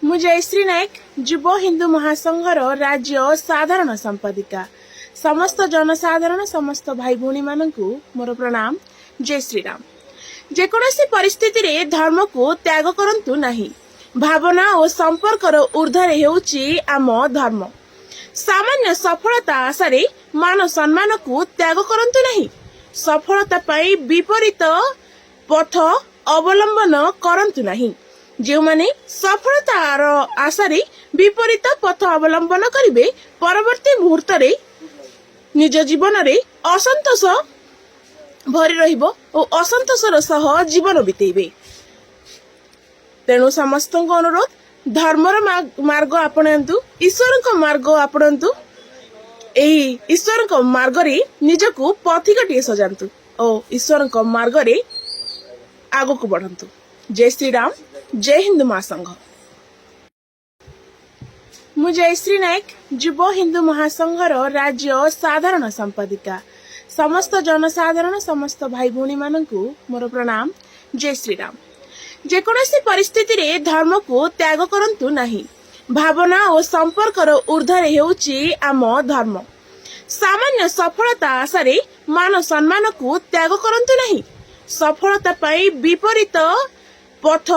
ମୁଁ ଜୟଶ୍ରୀ ନାୟକ, ଯୁବ ହିନ୍ଦୁ ମହାସଂଘର ରାଜ୍ୟ ସାଧାରଣ ସମ୍ପାଦିକା। ସମସ୍ତ ଜନସାଧାରଣ, ସମସ୍ତ ଭାଇ ଭଉଣୀମାନଙ୍କୁ ମୋର ପ୍ରଣାମ। ଜୟ ଶ୍ରୀରାମ। ଯେକୌଣସି ପରିସ୍ଥିତିରେ ଧର୍ମକୁ ତ୍ୟାଗ କରନ୍ତୁ ନାହିଁ। ଭାବନା ଓ ସମ୍ପର୍କର ଉର୍ଦ୍ଧ୍ୱରେ ହେଉଛି ଆମ ଧର୍ମ। ସାମାନ୍ୟ ସଫଳତା ଆଶାରେ ମାନ ସମ୍ମାନକୁ ତ୍ୟାଗ କରନ୍ତୁ ନାହିଁ। ସଫଳତା ପାଇଁ ବିପରୀତ ପଥ ଅବଲମ୍ବନ କରନ୍ତୁ ନାହିଁ। ଯେଉଁମାନେ ସଫଳତାର ଆଶାରେ ବିପରୀତ ପଥ ଅବଲମ୍ବନ କରିବେ, ପରବର୍ତ୍ତୀ ମୁହୂର୍ତ୍ତରେ ନିଜ ଜୀବନରେ ଅସନ୍ତୋଷ ଭରି ରହିବ ଓ ଅସନ୍ତୋଷର ସହ ଜୀବନ ବିତେଇବେ। ତେଣୁ ସମସ୍ତଙ୍କୁ ଅନୁରୋଧ, ଧର୍ମର ମାର୍ଗ ଆପଣାନ୍ତୁ, ଈଶ୍ୱରଙ୍କ ମାର୍ଗ ଆପଣାନ୍ତୁ। ଏହି ଈଶ୍ୱରଙ୍କ ମାର୍ଗରେ ନିଜକୁ ପଥିକଟିଏ ସଜାନ୍ତୁ ଓ ଈଶ୍ୱରଙ୍କ ମାର୍ଗରେ ଆଗକୁ ବଢ଼ନ୍ତୁ। ଜୟ ଶ୍ରୀରାମ, ଜୟ ହିନ୍ଦୁ ମହାସଂଘ। ମୁଁ ଜୟଶ୍ରୀ ନାୟକ, ଯୁବ ହିନ୍ଦୁ ମହାସଂଘର ରାଜ୍ୟ ସାଧାରଣ ସମ୍ପାଦିକା। ସମସ୍ତ ଜନସାଧାରଣ, ସମସ୍ତ ଭାଇ ଭଉଣୀମାନଙ୍କୁ ମୋର ପ୍ରଣାମ। ଜୟ ଶ୍ରୀରାମ। ଯେକୌଣସି ପରିସ୍ଥିତିରେ ଧର୍ମକୁ ତ୍ୟାଗ କରନ୍ତୁ ନାହିଁ। ଭାବନା ଓ ସମ୍ପର୍କର ଉର୍ଦ୍ଧ୍ୱରେ ହେଉଛି ଆମ ଧର୍ମ। ସାମାନ୍ୟ ସଫଳତା ଆଶାରେ ମାନ ସମ୍ମାନକୁ ତ୍ୟାଗ କରନ୍ତୁ ନାହିଁ। ସଫଳତା ପାଇଁ ବିପରୀତ ପଥ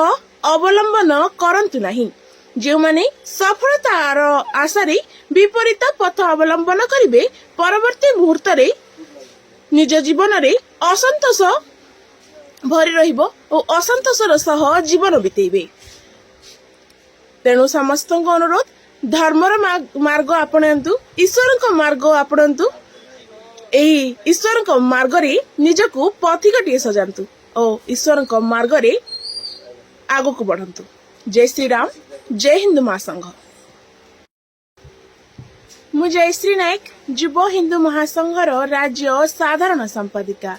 ଅବଲମ୍ବନ କରନ୍ତୁ ନାହିଁ। ଯେଉଁମାନେ ସଫଳତାର ଆଶାରେ ବିପରୀତ ପଥ ଅବଲମ୍ବନ କରିବେ, ପରବର୍ତ୍ତୀ ମୁହୂର୍ତ୍ତରେ ନିଜ ଜୀବନରେ ଅସନ୍ତୋଷ ଭରି ରହିବ ଓ ଅସନ୍ତୋଷର ସହ ଜୀବନ ବିତେଇବେ। ତେଣୁ ସମସ୍ତଙ୍କୁ ଅନୁରୋଧ, ଧର୍ମର ମାର୍ଗ ଆପଣାନ୍ତୁ, ଈଶ୍ୱରଙ୍କ ମାର୍ଗ ଆପଣାନ୍ତୁ। ଏହି ଈଶ୍ୱରଙ୍କ ମାର୍ଗରେ ନିଜକୁ ପଥିକଟିଏ ସଜାନ୍ତୁ ଓ ଈଶ୍ୱରଙ୍କ ମାର୍ଗରେ ଆଗକୁ ବଢ଼ନ୍ତୁ। ଜୟ ଶ୍ରୀରାମ, ଜୟ ହିନ୍ଦୁ ମହାସଂଘ। ମୁଁ ଜୟଶ୍ରୀ ନାୟକ, ଯୁବ ହିନ୍ଦୁ ମହାସଂଘର ରାଜ୍ୟ ସାଧାରଣ ସମ୍ପାଦିକା।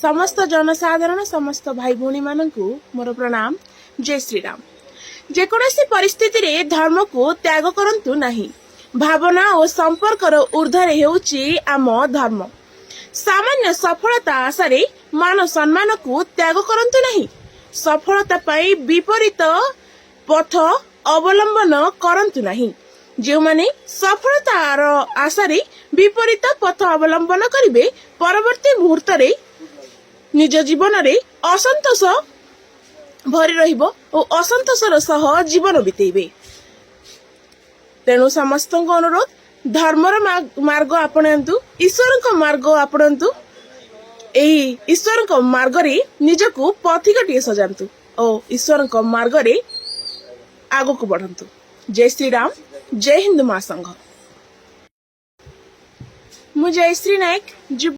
ସମସ୍ତ ଜନସାଧାରଣ, ସମସ୍ତ ଭାଇ ଭଉଣୀମାନଙ୍କୁ ମୋର ପ୍ରଣାମ। ଜୟ ଶ୍ରୀରାମ। ଯେକୌଣସି ପରିସ୍ଥିତିରେ ଧର୍ମକୁ ତ୍ୟାଗ କରନ୍ତୁ ନାହିଁ। ଭାବନା ଓ ସମ୍ପର୍କର ଉର୍ଦ୍ଧ୍ୱରେ ହେଉଛି ଆମ ଧର୍ମ। ସାମାନ୍ୟ ସଫଳତା ଆଶାରେ ମାନ ସମ୍ମାନକୁ ତ୍ୟାଗ କରନ୍ତୁ ନାହିଁ। ସଫଳତା ପାଇଁ ବିପରୀତ ପଥ ଅବଲମ୍ବନ କରନ୍ତୁ ନାହିଁ। ଯେଉଁମାନେ ସଫଳତାର ଆଶାରେ ବିପରୀତ ପଥ ଅବଲମ୍ବନ କରିବେ, ପରବର୍ତ୍ତୀ ମୁହୂର୍ତ୍ତରେ ନିଜ ଜୀବନରେ ଅସନ୍ତୋଷ ଭରି ରହିବ ଓ ଅସନ୍ତୋଷର ସହ ଜୀବନ ବିତେଇବେ। ତେଣୁ ସମସ୍ତଙ୍କୁ ଅନୁରୋଧ, ଧର୍ମର ମାର୍ଗ ଆପଣାନ୍ତୁ, ଈଶ୍ୱରଙ୍କ ମାର୍ଗ ଆପଣାନ୍ତୁ। ଏହି ଈଶ୍ୱରଙ୍କ ମାର୍ଗରେ ନିଜକୁ ପଥିକଟିଏ ସଜାନ୍ତୁ ଓ ଈଶ୍ୱରଙ୍କ ମାର୍ଗରେ ଆଗକୁ ବଢ଼ନ୍ତୁ। ଜୟ ଶ୍ରୀରାମ, ଜୟ ହିନ୍ଦୁ ମହାସଂଘ। ମୁଁ ଜୟଶ୍ରୀ ନାୟକ, ଯୁବ